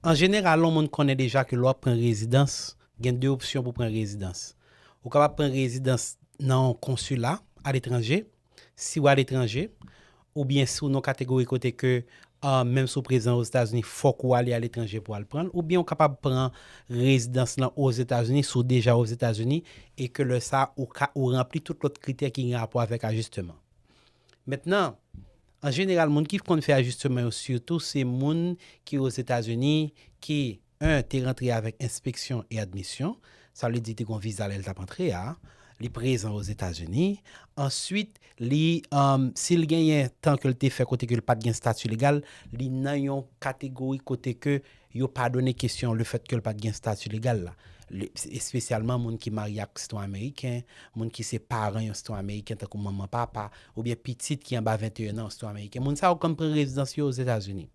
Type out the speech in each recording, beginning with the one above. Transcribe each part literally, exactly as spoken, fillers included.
An jeneral, yon moun konnen deja ke lè w ap pran rezidans, gen de opsyon pou pran rezidans. Ou kapab pran rezidans nan yon konsila aletranje, si w aletranje, oubyen si w nan kategori kote ke, ah, menm si w prezan Ozetazini, fòk ou ale aletranje pou al pran l, oubyen ou kapab pran rezidans lan Ozetazini, si w deja Ozetazini, e ke lè sa a, ou ka, ou ranpli tout lòt kritè ki gen rapò avèk ajisteman. Mentnan, an jeneral, moun ki konn fè ajisteman yo sitou, se moun ki Ozetazini, ki, en, te rantre avèk enspeksyon e admisyon. Sa vle di te gon viza lè l t ap antre a. Li prezan Ozetazini. Answit, li, um, si l genyen tan ke l te fè kote ke l pa t gen stati legal, li nan yon kategori kote ke yo padone kesyon le fèt ke l pa t gen stati legal la. Li, espesyalman moun ki marye ak sitwayen ameriken, moun ki se paran yon sitwayen ameriken, tankou manman, papa, oubyen pitit ki anba venteyen an, yon sitwayen ameriken. Moun sa yo konn pran rezidans yo Ozetazini.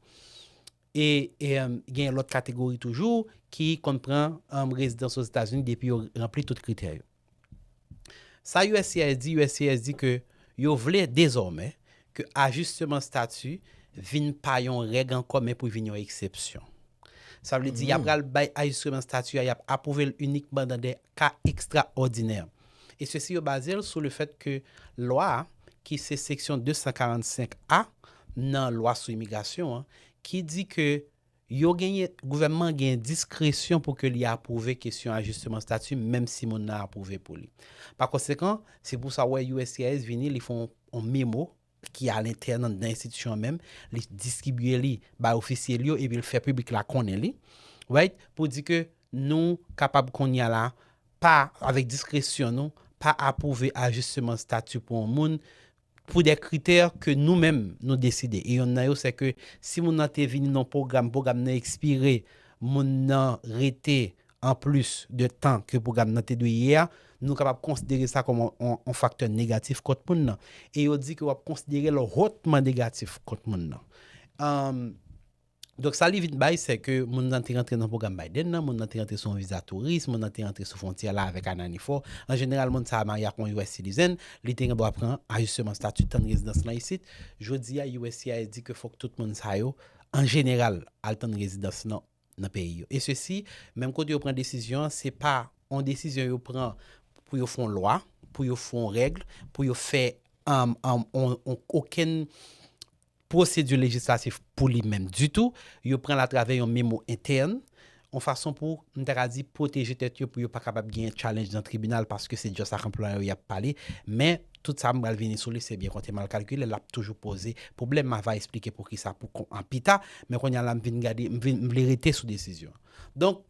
E, e, um, gen lòt kategori toujou ki konn pran, um, rezidans Ozetazini depi yo ranpli tout kritè yo. Sa U S C I S di, U S C I S di ke yo vle dezòmè ke ajisteman stati vin pa yon règ ankò, men pou vin yon eksepsyon. Sa vle di, y ap pral bay ajisteman stati a, y ap apwouve l inikman nan de ka ekstraòdinè. E sesi yo baze l sou le fèt ke lwa a, ki se seksyon de san karannsenk A nan lwa sou imigrasyon an, ki di ke yo genyen, gouvènman gen diskresyon pou ke li apwouve kesyon ajisteman stati, menm si moun nan apwouve pou li. Pa konsekan, se pou sa w wè U S C I S vini, li fè yon, yon memo ki alentèn anndan enstitisyon an menm, li distribye li bay ofisye li yo, epi l fè piblik la konnen li, right? Pou di ke nou kapab kounye a la, pa, avèk diskresyon nou, pa apwouve ajisteman stati pou yon moun, pou de kritè ke nou menm nou deside. E yonn nan yo, se ke si moun nan te vini nan pwogram, pwogram nan ekspire, moun nan rete an plis de tan ke pwogram nan te dwe ye a, nou kapab konsidere sa kòm yon, yon, yon faktè negatif kont moun nan. E yo di ke w ap konsidere l hotman negatif kont moun nan. Um, Donk, sa li vin bay, se ke moun nan te rantre nan pwogram Biden nan, moun nan te rantre sou yon viza touris, moun nan te rantre sou fwontyè la avèk Anani Fò. An jeneral, moun sa a marye ak yon U S citizen, li te gen dwa pran ajisteman stati, tann rezidans lan isit. Jodi a, U S C I S di ke fòk tout moun sa yo, an jeneral, al tann rezidans lan nan peyi yo. E sesi, menm kote yo pran desizyon an, se pa yon desizyon yo pran pou yo fè yon lwa, pou yo fè yon règ, pou yo fè, um, um, on, on, okenn pwosedi lejislatif pou li menm ditou. Yo pran l atravè yon memo entèn, yon fason pou, m ta ka di, pwoteje tèt yo, pou yo pa kapab genyen challenge nan tribinal, paske se just ak anplwayè yo y ap pale. Men, tout sa m pral vini sou li, se byen konte mal kalkile, l ap toujou poze pwoblèm. M a va eksplike poukisa pou kon-, an pita, men kounye a la, m vin gade, m vin, m vle rete sou desizyon. Donk,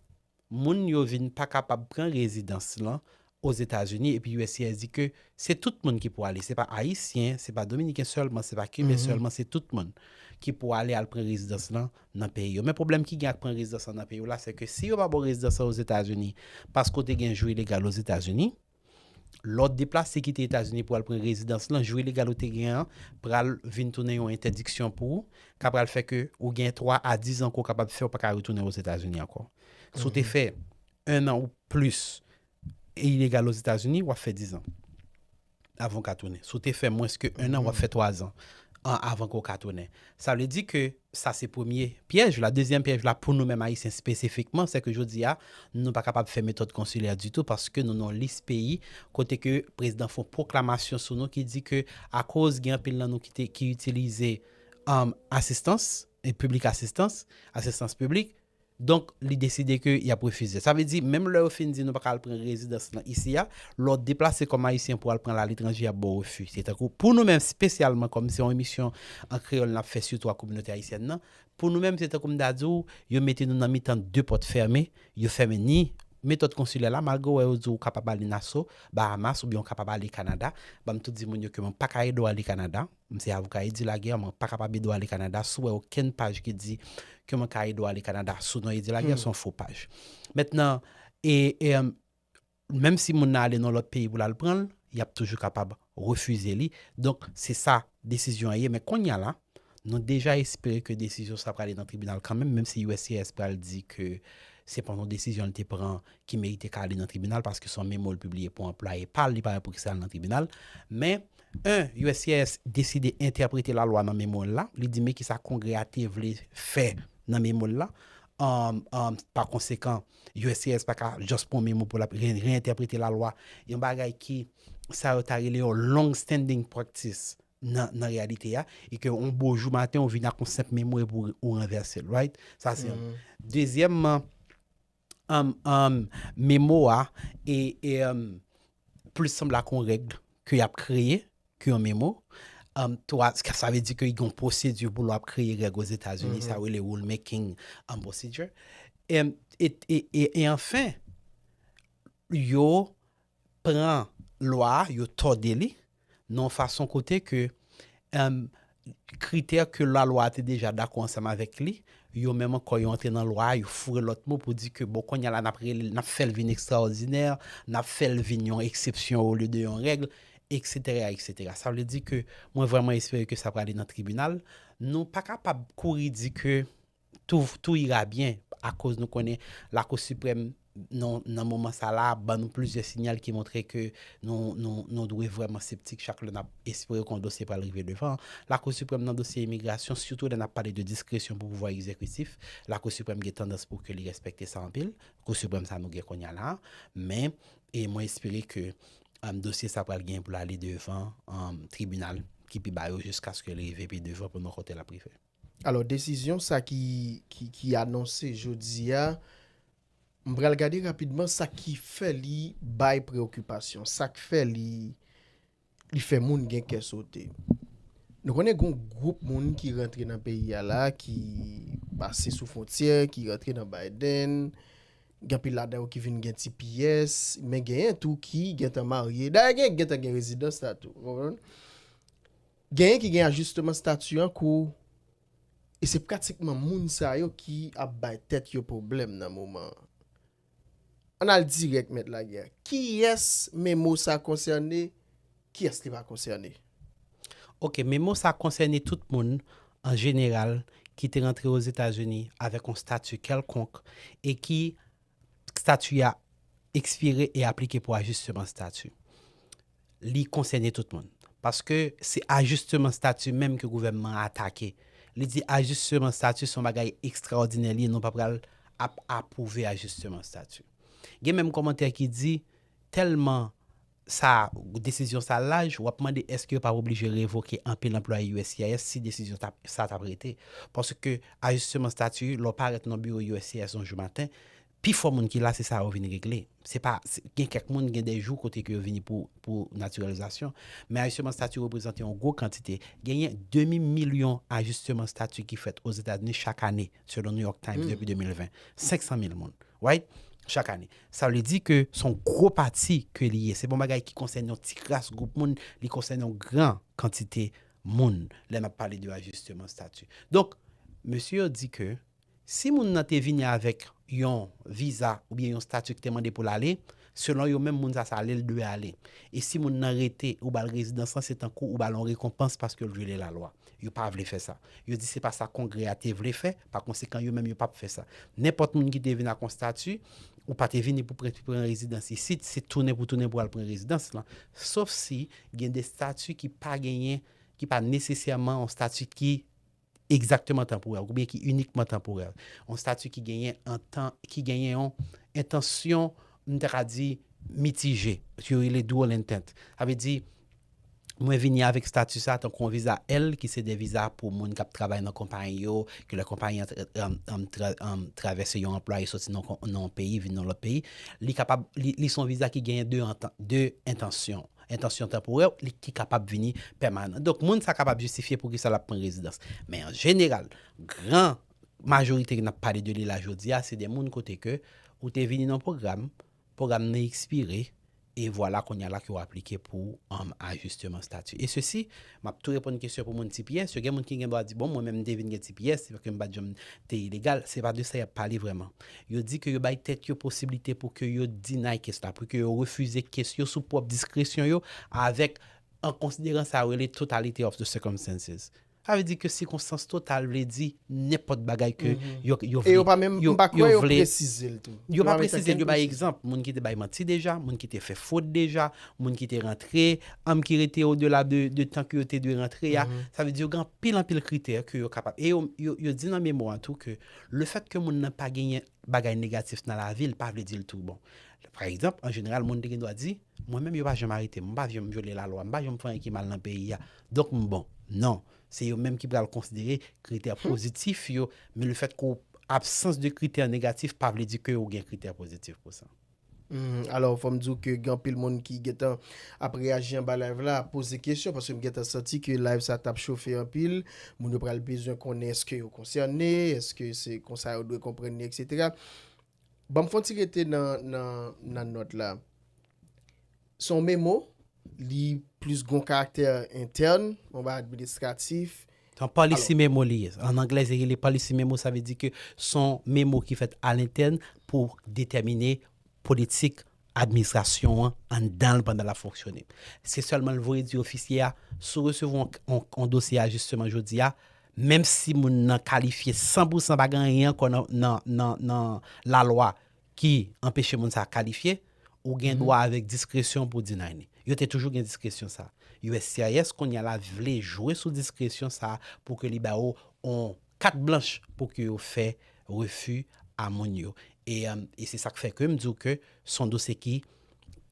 moun yo vin pa kapab pran rezidans lan Ozetazini, epi U S C I S di ke se tout moun ki pou ale, se pa Ayisyen, se pa Dominiken sèlman, se pa Kiben sèlman, se tout moun ki pou ale al pran rezidans lan nan peyi yo. Men pwoblèm ki gen ak pran rezidans lan nan peyi yo la, se ke si yo pa ba w rezidans lan Ozetazini, paske w te gen jou ilegal Ozetazini, lè w deplase kite Etazini pou al pran rezidans lan, jou ilegal ou te gen an pral vin tounen yon entèdiksyon pou ou, ka pral fè ke ou gen twa a diz an ke w kapab fè, ou pa ka retounen Ozetazini ankò. Si w te fè en an ou plis ilegal Ozetazini, w ap fè diz an avan w ka tounen. Si w te fè mwens ke en an, w ap fè twa zan an avan ke w ka tounen. Sa vle di ke sa se premye pyèj la. Dezyèm pyèj la, pou nou menm Ayisyen espesifikman, se ke jodi a, nou pa kapab fè metòd konsilè ditou paske nou nan yon lis peyi kote ke prezidan fè yon pwoklamasyon sou nou ki di ke akoz gen anpil nan nou ki te, ki itilize, um, asistans, e piblik asistans, asistans piblik, donk, li deside ke y ap refize. Sa vle di, menm lè yo fin di nou pa ka al pran rezidans lan isi a, lè w deplase kòm Ayisyen pou al pran l aletranje, y ap ba w refi. Se tankou, pou nou menm, espesyalman kòm se yon emisyon an kreyòl n ap fè sitou ak kominote ayisyèn nan, pou nou menm, se tankou m ta di w, yo mete nou nan mitan de pòt fèmen, yo fèmen ni metòd konsilè la, malgre w wè yo di w kapab ale Nassau, Bahamas, oubyen w kapab ale Kanada. Ban m tou di moun yo ke mwen pa ka ede w ale Kanada. M se avoka Edi Laguerre, mwen pa kapab ede w ale Kanada. Si w wè okenn paj ki di ke mwen ka ede w ale Kanada sou non Edi Laguerre, se yon fo paj. Mentnan, e, e, em, menm si moun nan ale nan lòt peyi pou l al pran l, y ap toujou kapab refize li. Donk, se sa desizyon an ye. Men kounye a la, nou deja espere ke desizyon sa prale nan tribinal kanmenm, menm si U S C I S pral di ke se pa yon desizyon li te pran ki merite ka ale nan tribinal, paske se yon memo l pibliye pou anplwaye pa l, li pa wè poukisa l nan tribinal. Men, en, U S C I S deside entèprete lalwa nan memo l la, li di men kisa Kongrè a te vle fè nan memo l la. Um, um, pa konsekan, U S C I S pa ka just pran yon memo pou l ap re- reyentèprete lalwa. Yon bagay ki sa yo ta rele yon long standing practice nan, nan reyalite a, e ke yon bo jou maten ou vin ak yon senp memo epi ou, ou ranvèse l, right? Sa se yon. Dezyèmman, um, um, memo a e, e um, plis sanble ak yon règ ke y ap kreye ke yon memo. Um, twa, sa vle di ke gen yon pwosedi pou lè w ap kreye règ Ozetazini, sa yo rele rulemaking, um, procedure. E, e, e, e, e anfen, yo pran lwa a, yo tòde li nan yon fason kote ke um, kritè ke lalwa a te deja dakò ansanm avèk li, yo menm ankò yo antre nan lwa a, yo foure lòt mo pou di ke bon, kounye a la n ap rele, n ap fè l vin ekstraòdinè, n ap fè l vin yon eksepsyon olye de yon règ, et cetera, et cetera. Sa vle di ke mwen vrèman espere ke sa prale nan tribinal. Nou pa kapab kouri di ke tout, tout ira byen, akoz nou konnen Lakou Siprèm nan, nan moman sa la ban nou plizyè sinyal ki montre ke nou, nou, nou dwe vrèman septik chak lè n ap espere ke yon dosye pral rive devan. Lakou Siprèm nan dosye imigrasyon, sitou lè n ap pale de diskresyon pou pouvwa egzekitif, Lakou Siprèm gen tandans pou ke li respekte sa anpil. Kou Siprèm sa nou gen kounye a la, men e mwen espere ke um, dosye sa pral gen pou l ale devan um, tribinal ki pi ba yo jiskaske li rive pi devan pou n wè kote l ap rive. Alò, desizyon sa ki, ki, ki anonse jodi a, m pral gade rapidman sa ki fè li bay preokipasyon, sa k fè li, li fè moun gen kè sote. Nou konnen gen yon gwoup moun ki rantre nan peyi a la, ki pase sou fwontyè, ki rantre nan Biden, gen anpil ladan yo ki vin gen T P S, men genyen tou ki gentan marye. Dayè, gen gentan gen rezidans la tou. Ou konprann? Genyen ki gen ajisteman stati an kou. E se pratikman moun sa yo ki ap bay tèt yo pwoblèm nan moman an. Ann al dirèk, Mèt Lagè. Kiyès memo sa konsène? Kiyès li pa konsène? Ok, memo sa konsène tout moun an jeneral ki te rantre Ozetazini avèk yon stati kèlkonk e ki stati a ekspire e aplike pou ajisteman stati. Li konsène tout moun. Paske se ajisteman stati menm ke gouvènman an atake. Li di ajisteman stati se yon bagay ekstraòdinè li ye, nou pa pral ap apwouve ajisteman stati. Gen menm kòmantè ki di tèlman sa desizyon sa laj, w ap mande èske yo p ap oblije revoke anpil anplwaye U S C I S si desizyon sa t ap rete. Paske ajisteman stati, lè w parèt nan biwo U S C I S yon jou maten, pifò moun ki la se sa yo vin regle. Se pa gen kèk moun gen de jou kote ke yo vini pou, pou natiralizasyon. Men ajisteman stati reprezante yon gwo kantite. Genyen demi milyon ajisteman stati ki fèt Ozetazini chak ane, selon New York Times depi de mil ven. Senk san mil moun. Right? Chak ane. Sa vle di ke se yon gwo pati ke li ye. Se pa yon bagay ki konsène yon ti kras gwoup moun, li konsène yon gran kantite moun lè n ap pale de ajisteman stati. Donk, mesye yo di ke si moun nan te vini avèk yon viza oubyen yon stati ki te mande pou l ale, selon yo menm moun sa sa ale, l dwe ale. E si moun nan rete, ou ba l rezidans lan, se tankou ou ba l yon rekonpans paske l vyole lalwa. Yo pa vle fè sa. Yo di se pa sa Kongrè a te vle fè, pa konsekan yo menm yo p ap fè sa. Nenpòt moun ki te vin ak yon stati, ou pa te vini pou pran rezidans isit, se tounen pou tounen pou al pran rezidans lan. Sof si gen de stati ki pa genyen, ki pa nesesèman yon stati ki egzakteman tanporè oubyen ki inikman tanporè. Yon stati ki genyen antan, ki genyen yon entansyon, m ta ka di, mitije, ki yo rele dual intent. Sa vle di, mwen vini avèk stati sa tankou yon viza L, ki se de viza pou moun k ap travay nan konpayi yo, ke lè konpayi an tra- an- an tra- an travèse yon anplwaye soti nan kon- nan yon peyi vin nan lòt peyi, li kapab, li, li se yon viza ki genyen de, anta- de entansyon. Entansyon tanporè, li ki kapab vini pèmanan. Donk, moun sa kapab jistifye poukisa l ap pran rezidans. Men an jeneral, gran majorite ke n ap pale de li la jodi a, se de moun kote ke ou te vini nan pwogram, pwogram nan ekspire, e vwala kounye a la ke w aplike pou um, ajisteman stati. E sesi, m ap tou reponn kesyon pou moun T P S yo. Gen moun ki gen dwa di, bon, mwen menm m te vin gen T P S, se paske m pa t janm te ilegal. Se pa de sa y ap pale vrèman. Yo di ke yo bay tèt yo posiblite pou ke yo deny kes la, pou ke yo refize kes yo sou pwòp diskresyon yo, avèk, an konsideran sa yo rele totality of the circumstances. Sa vle di ke sikonstans total vle di nenpòt bagay ke yo, yo E yo vle, pa menm, yo, m pa yo kwè yo vle, presize l tou. yo pa pa mete presize l, kenn yo bay presize. Egzanp, moun ki te bay manti deja, moun ki te fè fwod deja, moun ki te rantre, anm ki rete odela de, de tan ke yo te dwe rantre a. Sa vle di yo gen anpil, anpil kritè ke yo kapab. E yo, yo, yo di nan memo a tou ke le fèt ke moun nan pa genyen bagay negatif nan lavi l, pa vle di l tou bon. Pa egzanp, an jeneral, moun te gen dwa di, mwen menm yo pa janm arete m, m pa janm vyole lalwa, m pa janm fè anyen ki mal nan peyi a. Donk m bon. Non. Se yo menm ki pral konsidere kritè pozitif yo, men le fèt ke w absans de kritè negatif pa vle di ke ou gen kritè pozitif pou sa. Hmm, alò, fò m di w ke gen anpil moun ki gentan ap reyaji anba live la, ap poze kesyon, paske m gentan santi ke live sa t ap chofe anpil. Moun yo pral bezwen konnen èske yo konsène, èske se konsa yo dwe konprann li, etsetera. Ban m fè yon ti rete nan, nan, nan nòt la. Se yon memo, li plis gon karaktè entèn, yon bagay administratif. Se yon policy memo li ye. An anglè, se rele policy memo, sa vle di ke se yon memo ki fèt alentèn pou detèmine politik administrasyon an anndan l pandan l ap fonksyone. Se sèlman l voye di ofisye a, si w resevwa yon, yon, yon dosye ajisteman jodi a, menm si moun nan kalifye san pou san, pa gen anyen ankò nan, nan, nan, nan lalwa ki anpeche moun sa a kalifye, ou gen dwa avèk diskresyon pou deny li. Yo te toujou gen diskresyon sa a. U S C I S kounye a la vle jwe sou diskresyon sa a pou ke li ba yo yon kat blanch pou ke yo fè refi a moun yo. E, um, e se sa k fè ke m di w ke se yon dosye ki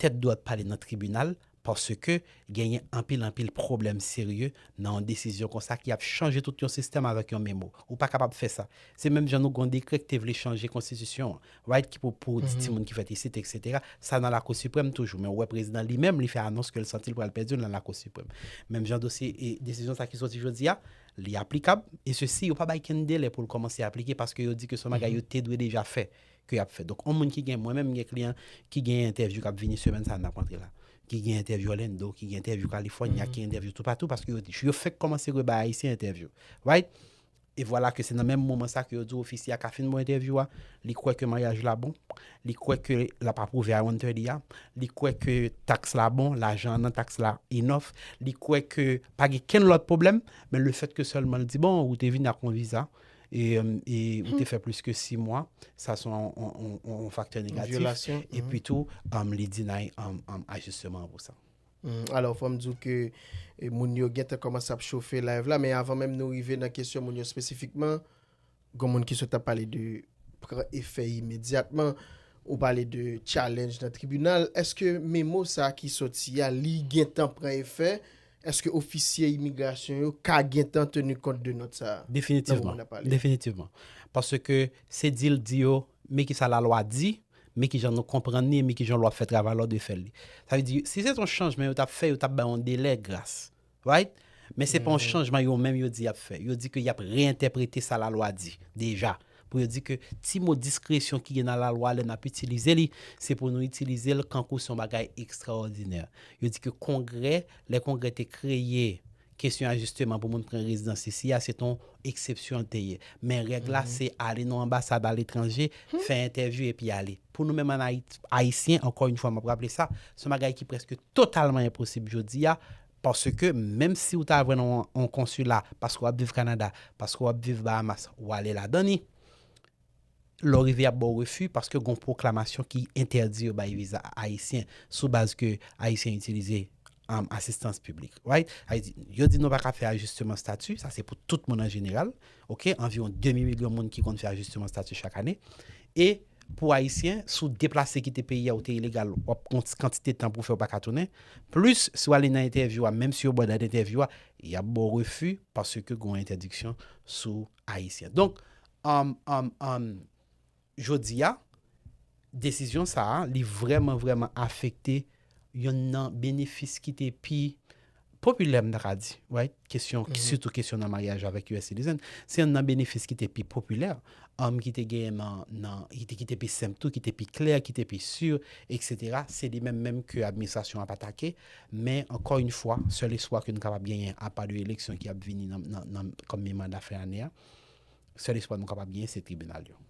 tèt dwat pale nan tribinal, paske genyen anpil, anpil pwoblèm serye nan yon desizyon konsa ki ap chanje tout yon sistèm avèk yon memo. Ou pa kapab fè sa. Se menm jan nou gen yon dekrè ki te vle chanje konstitisyon an, right, ki pou, pou di timoun ki fèt isit, etsetera. Sa nan Lakou Siprèm toujou. Men ou wè prezidan li menm, li fè anons ke l santi l pral pèdi l nan Lakou Siprèm. Menm jan dosye e desizyon sa ki soti jodi a, li aplikab, e sesi, yo pa bay kenn delè pou l kòmanse aplike paske yo di ke se yon bagay yo te dwe deja fè, ke y ap fè. Donk, yon moun ki gen, mwen menm, m gen kliyan ki gen entèvyou k ap vini semèn sa a n ap antre la. Ki gen entèvyou Orlando, ki gen entèvyou California, ki gen entèvyou toupatou, paske yo, yo fèk kòmanse rebay Ayisyen entèvyou. Right? E vwala ke se nan menm moman sa ke yo di w ofisye a ka fin ba w entèvyou a, li kwè ke maryaj la bon, li kwè ke l ap apwouve I one thirty a, li kwè ke taks la bon, lajan an nan taks la enough, li kwè ke pa gen kenn lòt pwoblèm, men le fèt ke sèlman l di, bon, ou te vin ak yon viza, e, e ou te fè plis ke sis mwa, sa se yon, yon, yon, yon faktè negatif. Vyolasyon. Epi tou, um, li deny, um, um, ajisteman an pou sa. Hmm, alò, fò m di w ke e, moun yo gentan kòmanse ap chofe live la, men avan menm nou rive nan kesyon moun yo espesifikman, gen moun ki sot ap pale de pran efè imedyatman, ou pale de challenge nan tribinal. Èske memo sa a ki soti a, li gentan pran efè? Èske ofisye imigrasyon yo ka gentan teni kont de nòt sa a? Nan moman Definitivman. N ap pale. Definitivman. Paske se di l di yo, men ki sa lalwa di, men ki jan nou konprann li, men ki jan lwa fè travay la, w dwe fè li. Sa vle di, si se t yon chanjman yo t ap fè, yo t ap bay yon delè gras. Right? Men se pa yon chanjman yo menm yo di y ap fè. Yo di ke y ap reyentèprete sa lalwa di deja. Pou yo di ke ti mo diskresyon ki gen nan lalwa lè n ap itilize li, se pou nou itilize l kankou se yon bagay ekstraòdinè. Yo di ke Kongrè, lè Kongrè te kreye kesyon ajisteman pou moun pran rezidans isi a, se t on eksepsyon l te ye. Men règ la, se ale nan anbasad aletranje, fè entèvyou epi ale. Pou nou menm an Ayit-, Ayisyen, ankò yon fwa, m ap raple sa, se yon bagay ki prèske totalman enposib jodi a, paske menm si w ta jwenn yon, yon konsila, paske w ap viv Kanada, paske w ap viv Bahamas, w ale ladan li, lè w rive y ap ba w refi paske gon pwoklamasyon ki entèdi yo bay viza ayisyen sou baz ke ayisyen itilize, um, asistans piblik, right? Sa vle di, yo di nou pa ka fè ajisteman stati, sa se pou tout moun an jeneral, oke? Anviwon demi milyon moun ki konn fè ajisteman stati chak ane. E pou ayisyen, si w deplase kite peyi a, ou te ilegal, w ap gon ti kantite tan pou w fè, w pa ka tounen. Plis, si w ale nan entèvyou a, menm si yo ba w dat entèvyou a, y ap ba w refi paske gon entèdiksyon sou ayisyen. Donk, um, um, um, jodi a, desizyon sa a, li vrèman, vrèman afekte yonn nan benefis ki te pi popilè, m ta ka di, right? Kesyon, sitou kesyon nan maryaj avèk U S citizen, se yonn nan benefis ki te pi popilè, um, ki te genyen nan, nan, ki te, ki te pi senp tou, ki te pi klè, ki te pi si, etsetera. Se li menm menm ke administrasyon ap atake, men ankò yon fwa, sèl espwa ke nou kapab genyen, apa de eleksyon ki ap vini nan, nan, nan, kòm mi manda fen ane a, sèl espwa nou kapab genyen, se tribinal yo.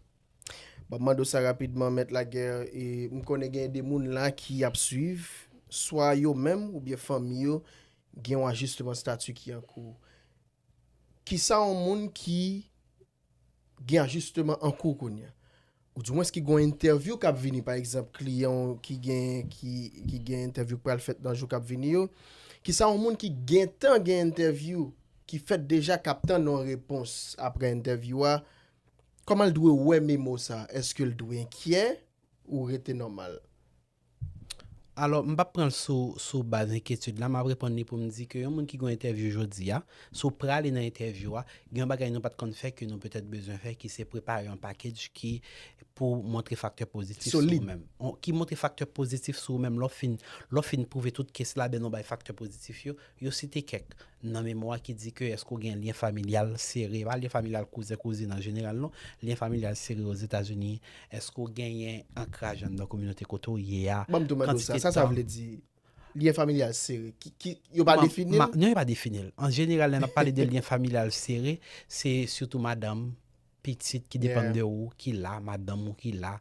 Bon, m mande w sa rapidman, Mèt Lagè, e m konnen gen de moun la ki ap swiv, swa yo menm oubyen fanmi yo, gen yon ajisteman stati ki an kou. kisa yon moun ki gen ajisteman an kou kounye a? Ou dimwens ki gen yon entèvyou k ap vini, pa egzanp, kliyan w ki gen, ki, ki gen entèvyou k pral fèt nan jou k ap vini yo. Kisa yon moun ki gentan gen entèvyou, ki fèt deja, k ap tann yon repons apre entèvyou a, kòman l dwe wè memo sa? Èske l dwe enkyè ou rete nòmal? Alò, m p ap pran l sou, sou baz enkyetid la, m ap reponn li pou m di ke yon moun ki gen yon entèvyou jodi a, si w prale nan entèvyou a, gen yon bagay nou pa t konn fè ke nou petèt bezwen fè, ki se prepare yon package ki pou montre faktè pozitif sou ou menm. Ki montre faktè pozitif sou ou menm, lè w fin, lè w fin pwouve tout case la, ben nou bay faktè pozitif yo, yo site kèk nan memwa ki di ke èske w gen lyen familyal sere, pa lyen familyal kouzen kouzin an jeneral non, lyen familyal sere Ozetazini, èske w genyen ankraj anndan kominote kote w ye a, Ban m tou mande w sa, sa sa vle di? Lyen familyal sere, ki, ki, yo pa defini l? Non, yo pa defini l. An jeneral, lè n ap pale de lyen familyal sere, se sitou madanm, pitit ki depann de ou, ki la, madanm ou ki la,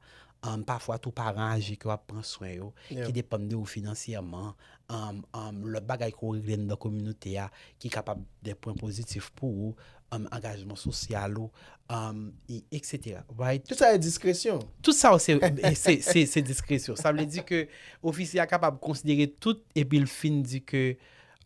um, pafwa tou paran aje ke w ap pran swen yo, ki depann de ou finansyèman, um, um, lòt bagay ke w regle anndan kominote a, ki kapab de pwen pozitif pou ou, um, angajman sosyal ou, um, e, etsetera. Right? Tout sa e diskresyon. Tout sa se, se, se, se diskresyon. Sa vle di ke ofisye a kapab konsidere tout epi l fin di ke,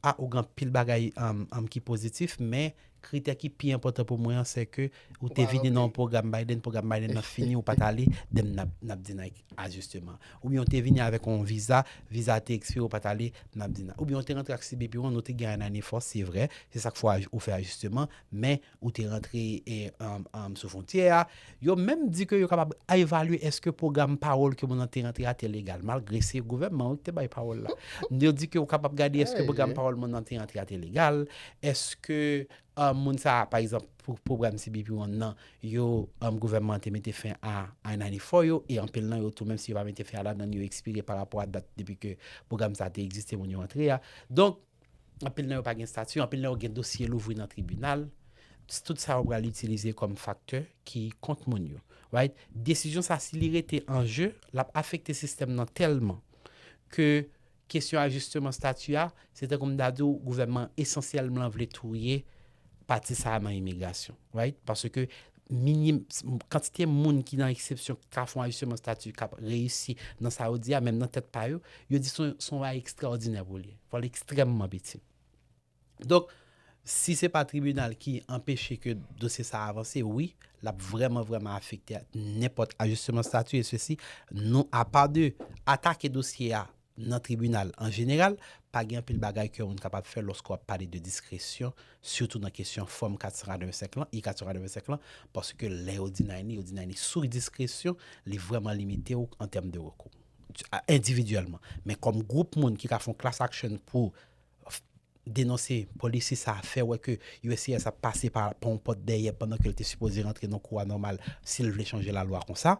a, ou gen anpil bagay um, um, ki pozitif, men kritè ki pi enpòtan pou mwen an, se ke ou te vini nan yon pwogram Biden, pwogram Biden nan fini, ou pa t ale, then n ap, n ap di n a ajisteman. Oubyen ou te vini avèk yon viza, viza a te ekspire, ou pa t ale, n ap di n a. Oubyen ou te rantre ak C B P One, nou te gen N nine four, se vre, se sa k fè ou fè ajisteman, men ou te rantre e, um, um, sou fwontyè a. Yo menm di ke yo kapab evalye èske pwogram pawòl ke moun nan te rantre a te legal, malgre se gouvènman wi ki te bay pawòl la. Yo di ke yo kapab gade èske pwogram pawòl moun nan te rantre a te legal, èske um, moun sa, pa egzanp, pou pwogram C B P One nan, yo, um, gouvènman an te mete fen a, a N nine four yo, e anpil nan yo tou, menm si yo pa mete fen a ladan, yo ekspire pa rapò a dat depi ke pwogram sa a te egziste, moun yo antre a. Donk, anpil nan yo pa gen estati, anpil nan yo gen dosye louvri nan tribinal. Tout sa yo pral itilize kòm faktè ki kont moun yo. Right? Desizyon sa, si li rete an je, l ap afekte sistèm nan tèlman ke kesyon ajisteman estati a, se tankou m ta di w, gouvènman esansyèlman vle touye pati sa a nan imigrasyon. Right? Paske minim, kantite moun ki nan eksepsyon ki ka fè yon ajisteman estati k ap reyisi nan sa yo di a, menm nan tèt pa yo, yo di se yon bagay ekstraòdinè pou li. Fò l ekstrèmman piti. Donk, si se pa tribinal ki anpeche ke dosye sa a avanse, wi, l ap vrèman, vrèman afekte nenpòt ajisteman estati e sesi, nou, apa de atake dosye a nan tribinal an jeneral, pa gen anpil bagay ke yon moun kapab fè lòske w ap pale de diskresyon, sitou nan kesyon fòm kat san katrevensenk lan, I kat san katrevensenk lan, paske lè yo deny li, yo deny li sou diskresyon, li vrèman limite w an tèm de rekou, endividyèlman. Men kòm gwoup moun ki ka fè yon class action pou denonse polisi sa a, fè wè ke U S C I S ap pase pa, pa yon pòt dèyè pandan ke l te sipoze rantre nan kou a nòmal si l vle chanje lalwa konsa,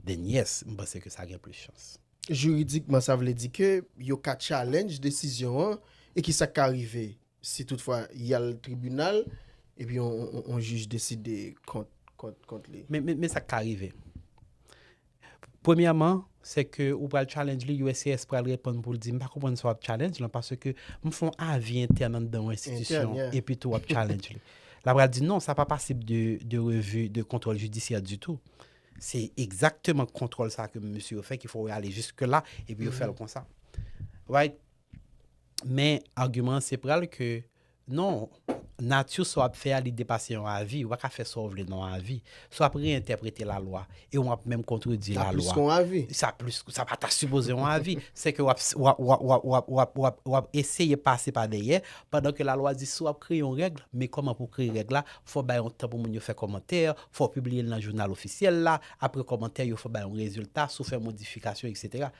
then yes, m panse ke sa gen plis chans. Jiridikman, sa vle di ke yo ka challenge desizyon an, e ki sa k ka rive si toutfwa y al tribinal epi yon, yon, yon jij deside kont, kont, kont li? Men, men, men sa k ka rive. Premyèman, se ke ou pral challenge li, U S C I S pral reponn pou l di, "M pa konprann sa w ap challenge lan, paske m fè yon avi entèn anndan yon enstitisyon, epi tou w ap challenge li." L ap pral di, "Non, sa pa pasib de, de revi, de kontwòl jidisyè ditou. Se egzakteman kontwòl sa ke mesye yo fè ki fè w ale jiske la, epi yo fè l konsa." Right? Men, agiman an se pral ke, non, nati sa w ap fè a, li depase yon avi. Ou pa ka fè sa w vle nan yon avi. Si w ap reyentèprete lalwa, e w ap menm kontredi lalwa. Sa plis ke yon avi. Sa plis, sa pa ta sipoze yon avi. Se ke w ap, w ap, w ap, w ap, w ap, w ap, w ap, w ap eseye pase pa dèyè, pandan ke lalwa di si w ap kreye yon règ, men kòman pou w kreye règ la, fò w bay yon tan pou moun yo fè kòmantè, fò w pibliye l nan jounal ofisyèl la, apre kòmantè yo, fò w bay yon rezilta, si w fè modifikasyon, etsetera.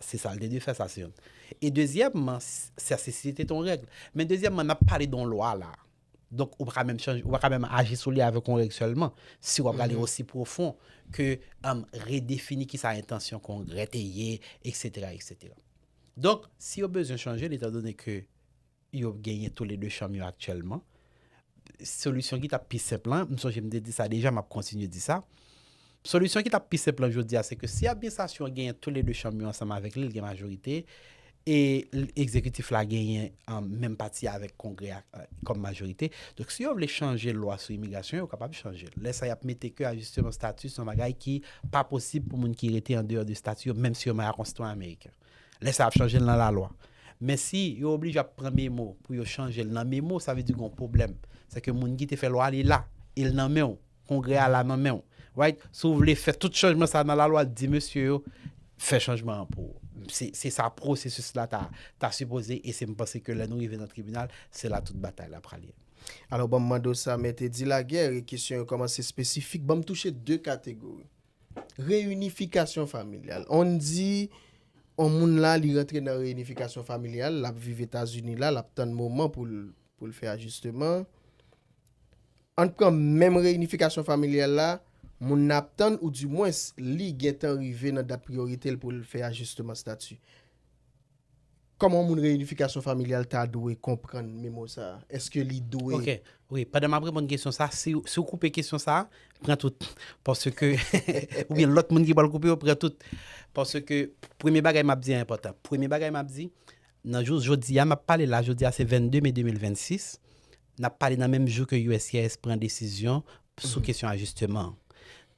Se sa l te dwe fè, sa se youn. E dezyèmman, s- sa se si se te yon règ. Men dezyèmman, n ap pale de yon lwa la. Donk, ou pa ka menm chanje, ou pa ka menm aji sou li avèk yon règ sèlman. Si w ap gade osi pwofon ke um, redefini kisa entansyon Kongrè te ye, etsetera, etsetera. Donk, si yo bezwen chanje l, etandone ke yo genyen toulede chanm yo aktyèlman, solisyon ki t ap pi senp lan, m sonje m te di sa deja, m ap kontinye di sa. Solisyon ki t ap pi senp lan jodi a, se ke si administrasyon an genyen toulede chanm yo ansanm avèk li, li gen majorite, e l- egzekitif la genyen um, menm pati avèk Kongrè a uh, kòm majorite. Donk, si yo vle chanje lwa sou imigrasyon, yo kapab chanje l. Lè sa, y ap mete ke ajisteman stati se yon bagay ki pa posib pou moun ki rete andeyò de stati yo, menm si yo maya konstitwa ameriken. Lè sa, y ap chanje l nan lalwa. Men si yo oblije ap pran memo pou yo chanje l nan memo, sa vle di gen yon pwoblèm. Se ke moun ki te fè lwa, li la, e l nan men w. Kongrè a la nan men w. Right? Si w vle fè tout chanjman sa nan lalwa, di mesye yo, fè chanjman an pou ou. Se se sa pwosesis la ta, ta sipoze, e se m panse ke lè nou rive nan tribinal, se la tout batay la prale. Alò, ban m mande w sa, Mèt Edi Laguerre, e kesyon yo kòmanse espesifik. Ban m touche de kategori. Reyinifikasyon familyal. On di, on moun la, li rantre nan reyinifikasyon familyal, l ap viv Etazini la, l ap tann moman pou l pou l fè ajisteman. Ann pran menm reyinifikasyon familyal la, moun nan ap tann, oudimwens, li gentan rive nan dat priyorite l pou l fè ajisteman stati. Kòman yon moun reyinifikasyon familyal ta dwe konprann memo sa a? Èske li dwe Ok, wi, pandan m ap reponn kesyon sa, si, si w koupe kesyon sa, pran tout. Paske, oubyen lòt moun ki pral koupe yo, pran tout. Paske, premye bagay m ap di a enpòtan. Premye bagay m ap di, nan jou jodi a, m ap pale la, jodi a se vennde me de mil vennsis, n ap pale nan menm jou ke U S C I S pran desizyon sou kesyon ajisteman an.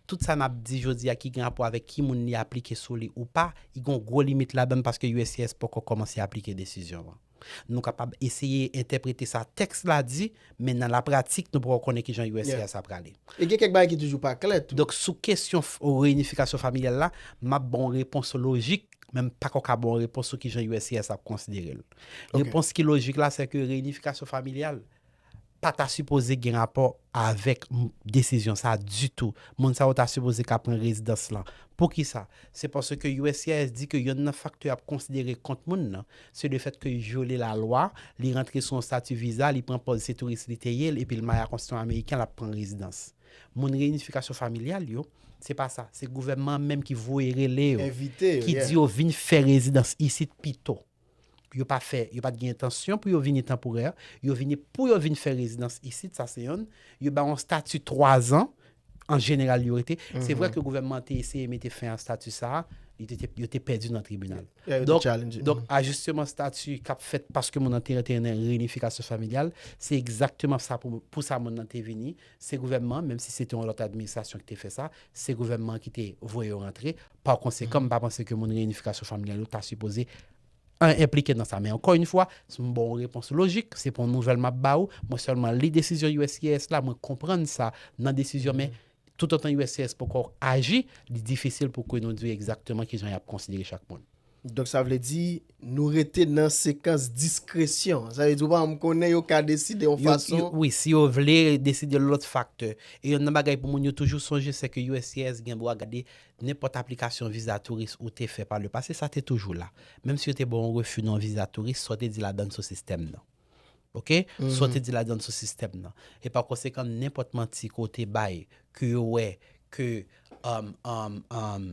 Tout sa n ap di jodi a ki gen rapò avèk ki moun li aplike sou li ou pa, li gen yon gwo limit ladan l paske U S C I S poko kòmanse aplike desizyon an. Nou kapab eseye entèprete sa tèks la di, men nan lapratik, nou poko konnen kijan U S C I S ap prale. E gen kèk bagay ki toujou pa klè tou. Donk, sou kesyon f- reyinifikasyon familyal la, m ap ba w yon repons lojik, men m pako ka ba w yon repons sou kijan U S C I S ap konsidere l. Repons ki lojik la, se ke reyinifikasyon familyal pa ta sipoze gen rapò avèk m- desizyon sa ditou. Moun sa yo ta sipoze ka pran rezidans lan. Poukisa? Se paske U S C I S di ke yonn nan faktè y ap konsidere kont moun nan, se lefèt ke li vyole lalwa, li rantre sou yon stati viza, li pran pòz se touris li te ye, epi l mare ak yon sitwayen ameriken, l ap pran rezidans. Moun reyinifikasyon familyal yo, se pa sa. Se gouvènman an menm ki voye rele yo, Envite yo, ki yeah. di yo vin fè rezidans isit pito. Yo pa fè, yo pa t gen entansyon pou yo vini tanporè, yo vini pou yo vin fè rezidans isit, sa se yonn. Yo ba yon stati twa zan, an jeneral yo rete. Se vre ke gouvènman an te eseye mete fen a stati sa a, li te, te- yo te pèdi nan tribinal. Yeah, yo te Donk, challenge. Donk, ajisteman stati k ap fèt paske moun nan te rantre nan reyinifikasyon familyal, se egzakteman sa pou, pou sa moun nan te vini. Se gouvènman, menm si se te yon lòt administrasyon ki te fè sa, se gouvènman ki te voye yo rantre. Pa konsekan, m pa panse ke moun reyinifikasyon familyal yo ta sipoze an enplike nan sa. Men ankò yon fwa, si m ba w yon repons lojik, se pa yon nouvèl m ap ba ou. Mwen sèlman li desizyon U S C I S la, mwen konprann sa nan desizyon, men toutotan U S C I S poko aji, li difisil pou ke nou di w egzakteman kijan y ap konsidere chak moun. Donk, sa vle di, nou rete nan sekans diskresyon. Sa vle di, ou pa janm konnen yo ka deside yon Yo- fason. yo- wi, si yo vle deside lòt faktè. E yonn nan bagay pou moun yo toujou sonje, se ke U S C I S gen dwa gade nenpòt aplikasyon viza touris ou te fè pa le pase, sa te toujou la. Menm si yo te ba w yon refi nan yon viza touris, sa w te di ladan l sou sistèm nan. Oke? Sa w te di ladan l sou sistèm nan. E pa konsekan, nenpòt manti ke w te bay, ke yo wè, ke, um, um, um,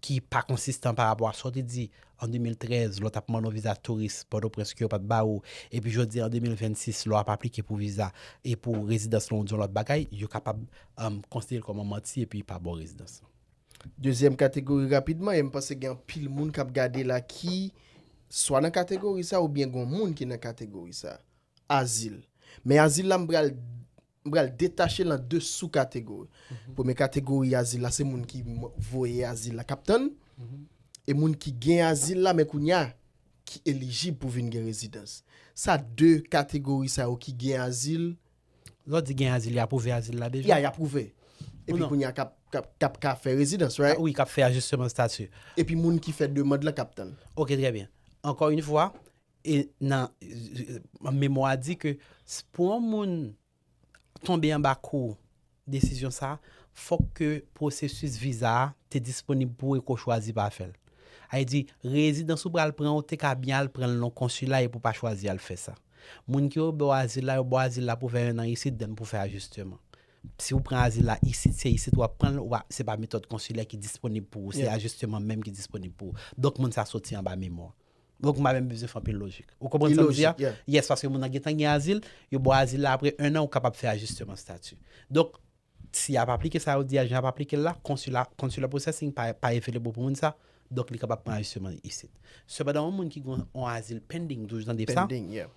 ki pa konsistan pa rapò a sa w te di an de mil trèz, lè w t ap mande yon viza touris Pòtoprens ke yo pa t ba ou, epi jodi a an de mil vennsis, lè w ap aplike pou viza e pou rezidans lan ou di yon lòt bagay, yo kapab, um, konsidere l kòm yon manti epi pa ba w rezidans lan. Dezyèm kategori rapidman, e m panse gen anpil moun k ap gade la ki swa nan kategori sa oubyen gen yon moun ki nan kategori sa. Azil. Men azil la, m pral, m pral detache l an de sou kategori. Premye kategori azil la, se moun ki m- voye azil la k ap tann. E moun ki gen azil la, men kounye a, ki elijib pou vin gen rezidans. Sa de kategori sa yo ki gen azil, Lè w di gen azil, y apwouve azil la deja? Ya, y apwouve. Epi kounye a k ap, k ap, k ap ka fè rezidans, right? Wi, k ap fè ajisteman stati. Epi moun ki fè demann lan k ap tann. Ok, trè byen. Ankò yon fwa, e nan, e, memwa a di ke s- pou yon moun tonbe anba kou desizyon sa, fòk ke pwosesis viza a te disponib pou ou e ke w chwazi pa fè l. Sa vle di, rezidans ou pral pran, ou te ka byen al pran l nan konsila epi w pa chwazi al fè sa. Moun ki yo ba w azil la, yo ba w azil la pou fè yon an isit, then pou fè ajisteman. Si w pran azil la isit, se isit w ap pran l, w a- se pa metòd konsilè ki disponib pou ou, se ajisteman menm ki disponib pou ou. Donk, moun sa soti anba memwa. Donk, m pa menm bezwen fè anpil lojik. Ou konprann sa m di a? Yes, paske moun nan gentan gen azil, yo ba w azil la, apre en an, ou kapab fè ajisteman stati. Donk, si y ap aplike sa yo di a, jan y ap aplike l la, konsila, consular processing pa, pa available pou moun sa, Donk, li kapab pran ajisteman isit. Sepandan, yon moun ki gen yon azil pending, toujou tande sa, Pending, yeah.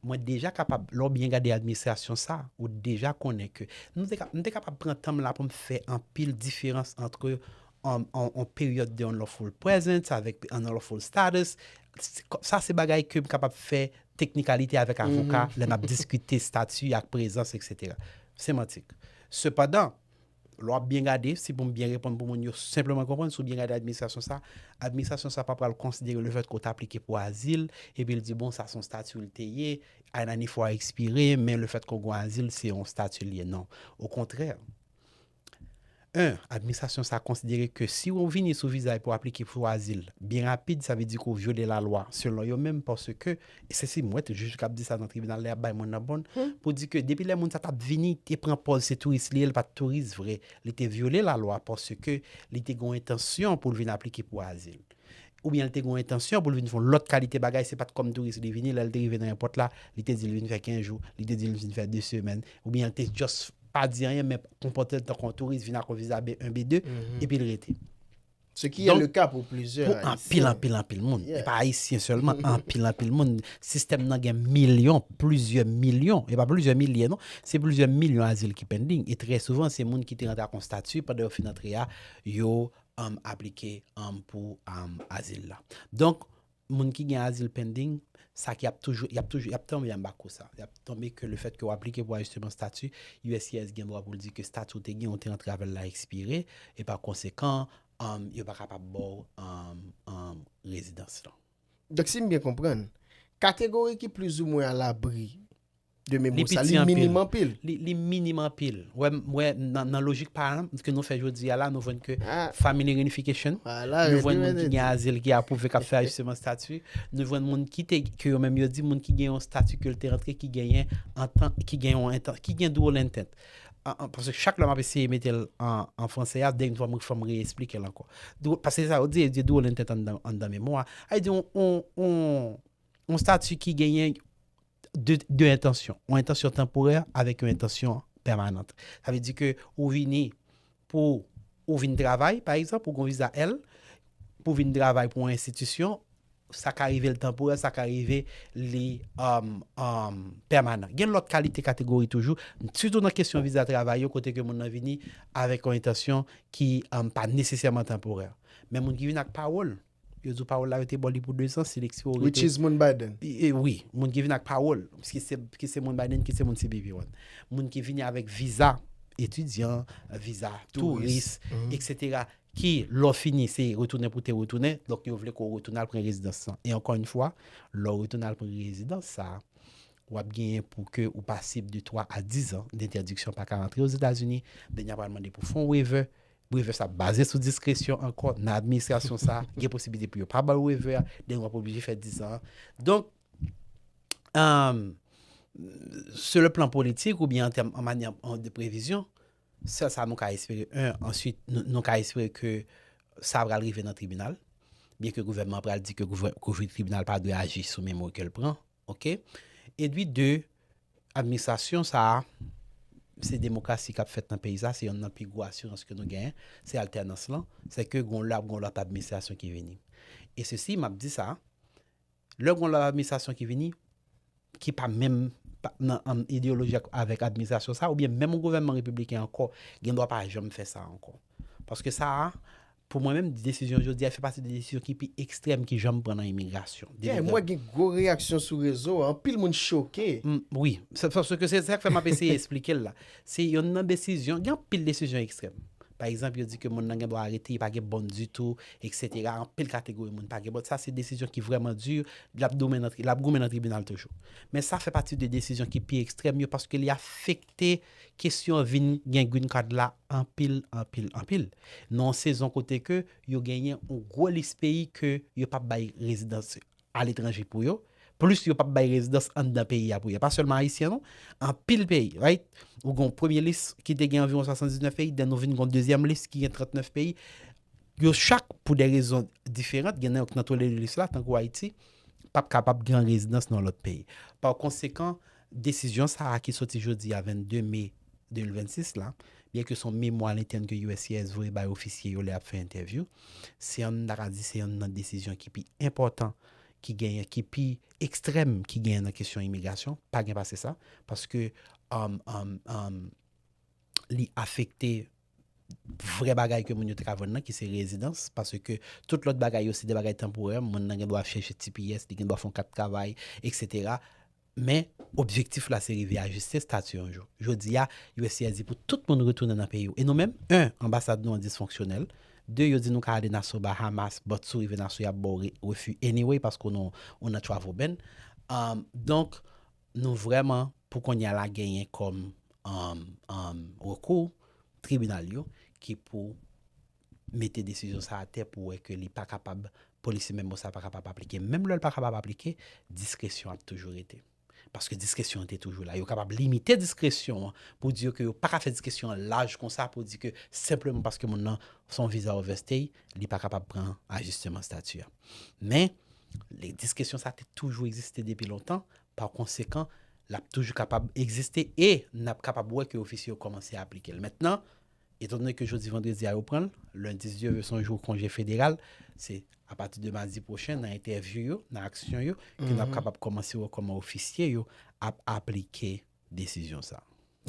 mwen deja kapab, lè w byen gade administrasyon sa, ou deja konnen ke, nou te ka- m te kapab pran tan m la pou m fè anpil diferans ant an, an, an peryòd de unlawful presence avèk unlawful status. Sa se bagay ke m kapab fè teknikalite avèk avoka lè n ap diskite stati ak prezans, etsetera. Semantik. Sepandan, lè w ap byen gade, si pou m byen reponn pou moun yo senpleman konprann, si w byen gade administrasyon sa, administrasyon sa pa pral konsidere le fèt ke w t aplike pou azil, epi l di, bon, sa se yon stati l te ye, I ninety-four a ekspire, men le fèt ke w gen azil, se yon stati l ye. Non. Okontrè, en, administrasyon sa konsidere ke si w vini sou viza epi w aplike pou azil byen rapid, sa vle di ke w vyole lalwa, selon yo menm, paske, e se si m wè, jij k ap di sa nan tribinal la, y ap bay mwen nan bon, pou di ke depi lè moun sa t ap vini, te pran pòz se touris li ye, li pa t touris vre. Li te vyole lalwa paske li te gen yon entansyon pou l vin aplike pou azil. Oubyen li te gen yon entansyon pou l vin fè yon lòt kalite bagay, se pa t kòm touris li vini, lè l te rive nan èpòt la, li te di l vin fè kenz jou, li te di l vin fè de semèn, oubyen li te just pa di anyen, men konpòte l tankou yon touris, vin ak yon viza B un, B deux, epi l rete. Ce qui est le cas pour plusieurs Pou anpil, anpil, anpil moun. E pa ayisyen sèlman, anpil, anpil moun. Sistèm nan gen milyon, plizyè milyon, e pa plizyè milye non, se plizyè milyon azil ki pending. E trè souvan, se moun ki te rantre ak yon stati, pandan yo fin antre a, yo um, aplike um, pou um, azil la. Donk, moun ki gen azil pending, sa ki ap toujou, y ap toujou, y ap tonbe anba kou sa. Y ap tonbe ke le fèt ke w aplike pou ajisteman stati, U S C I S gen dwa pou l di ke stati w te gen, ou te rantre avè l la ekspire, e pa konsekan, um, yo pa kapab ba w um, um, rezidans lan. Donk, si m byen konprann, kategori ki plizoumwen alabri de memwa sa, li minim anpil. Li, li minim anpil. Wè, wè nan, nan lojik pa an ke nou fè jodi a la, nou jwenn ke family reunification, nou jwenn moun ki gen azil ki apwouve k ap fè ajisteman stati, nou jwenn moun ki te, ke yo menm yo di moun ki gen yon stati ke l te rantre ki genyen antan, ki gen yon entan, ki gen dual intent. Paske chak lè m ap eseye mete l an, an franse a, dènye fwa m fò m reesplike l ankò. Paske sa yo di, yo di dual intent anndan, anndan memwa. Sa vle di yon, yon, yon, yon stati ki genyen de, de entansyon. Yon entansyon tanporè avèk yon entansyon pèmanant. Sa vle di ke ou vini pou ou vin travay, pa egzanp, ou gen yon viza L, pou vin travay pou yon enstitisyon, sa ka rive l tanporè, sa ka rive li um, um, pèmanan. Gen lòt kalite kategori toujou, sitou nan kesyon viza travay yo, kote ke moun nan vini avèk yon entansyon ki um, pa nesesèman tanporè. Men moun ki vin ak pawòl, yo di w pawòl la yo te ba w li pou dezan, si l ekspire ou rete. Which is moun Biden. E, e, wi, moun ki vin ak pawòl, ki se, ki se moun Biden, ki se moun C B P One. Moun ki vini avèk viza etidyan, viza touris, etsetera. Ki, lè w fini, se retounen pou te retounen. Donk, yo vle ke w retounen al pran rezidans lan. E ankò yon fwa, lè w retounen al pran rezidans sa, w ap genyen pou ke ou pasib de twa a diz an dentèdiksyon pa ka rantre Ozetazini. Dènye a pral mande pou fè yon waiver. Waiver sa baze sou diskresyon ankò nan administrasyon sa. Gen posiblite pou yo pa ba w waiver a. Dènye w ap oblije fè diz an. Donk, um, sur le plan politik oubyen an tèm, an manyè de previzyon, sèl sa nou ka espere, en, answit, nou, nou ka espere ke sa pral rive nan tribinal, byen ke gouvènman an pral di ke gouvè- ke tribinal pa dwe aji sou memo ke l pran, oke? Epi de, administrasyon sa a, se demokrasi k ap fèt nan peyi sa, se yonn nan pi gwo asirans ke nou genyen, se altènans lan, se ke gon lè ap gon lòt administrasyon ki vini. E sesi, m ap di sa, lè gon lòt administrasyon ki vini, ki pa menm pa, nan an, ideyoloji ak, avèk administrasyon sa, oubyen menm yon gouvènman repibliken ankò, gen dwa pa janm fè sa ankò. Paske sa a, pou mwen menm, desizyon jodi a fè pati de desizyon ki pi ekstrèm ki janm pran nan imigrasyon. Yeah, mwen gen gwo reyaksyon sou rezo a, anpil moun choke. Mm, wi, se, paske se sa k fè m ap eseye eksplike l la. Se yonn nan desizyon, gen anpil desizyon ekstrèm. Pa egzanp, yo di ke moun nan gen dwa arete, li pa gen bòn ditou, etsetera. Anpil kategori moun pa gen bòn. Sa se desizyon ki vrèman di, l ap goumen nan, l ap goumen nan tribinal toujou. Men sa fè pati de desizyon ki pi ekstrèm yo paske li afekte kesyon vin gen green card la anpil, anpil, anpil. Nan yon sezon kote ke yo genyen yon gwo lis peyi ke yo p ap bay rezidans aletranje pou yo, plis yo p ap bay rezidans anndan peyi a pou yo. Pa sèlman ayisyen non, anpil peyi, right? Ou gen yon premye lis ki te gen anviwon swasanndiznèf peyi, then nou vin gen yon dezyèm lis ki gen trannèf peyi. Yo chak, pou de rezon diferan, gen nan yo k nan twole lis la, tankou Ayiti, p ap kapab gen rezidans nan lòt peyi. Pa konsekan, desizyon sa a ki soti jodi a vennde me de mil vennsis la, Byen ke se yon memwa entèn ke U S C I S voye bay ofisye yo lè y ap fè entèvyou. Se yonn, m ta ka di, se yonn nan desizyon ki pi enpòtan, ki genyen, ki pi ekstrèm, ki genyen nan kesyon imigrasyon. Pa gen pase sa. Paske, um, um, um, li afekte vrè bagay ke moun yo te ka vann nan, ki se rezidans, paske tout lòt bagay yo se de bagay tanporè, moun nan gen dwa chèche T P S, li gen dwa fè yon kat travay, et cetera. Men, objektif la se rive ajiste stati yon jou. Jodi a, U S C I S di pou tout moun retounen nan peyi yo. E nou menm, en, anbasad nou an disfonksyonèl. De, yo di nou ka ale Nassau, Bahamas, but si w rive Nassau, y ap ba w re- refi anyway, paske w nan, w nan travel ban. Um, donk, nou vrèman, pou kounye a la, genyen kòm, um, um, rekou tribinal yo ki pou mete desizyon sa atè pou wè ke li pa kapab, polisi menm sa pa kapab aplike. Menm lè l pa kapab aplike, diskresyon ap toujou rete. Paske diskresyon an te toujou la. Yo kapab limite diskresyon an pou di yo ke yo pa ka fè diskresyon an laj konsa pou di ke senpleman paske moun nan se yon viza overstay, li pa kapab pran ajisteman stati a. Men, diskresyon sa te toujou egziste depi lontan. Pa konsekan, l ap toujou kapab egziste e n ap kapab wè ke ofisye yo kòmanse aplike l. Mentnan, etandone ke jodi vandredi a yo pran l, lendi, si Dye vle, se yon jou konje federal, se apati de madi pwochen, nan entèvyou yo, nan aksyon yo, ke n ap kapab kòmanse wè kòman ofisye yo ap aplike desizyon sa.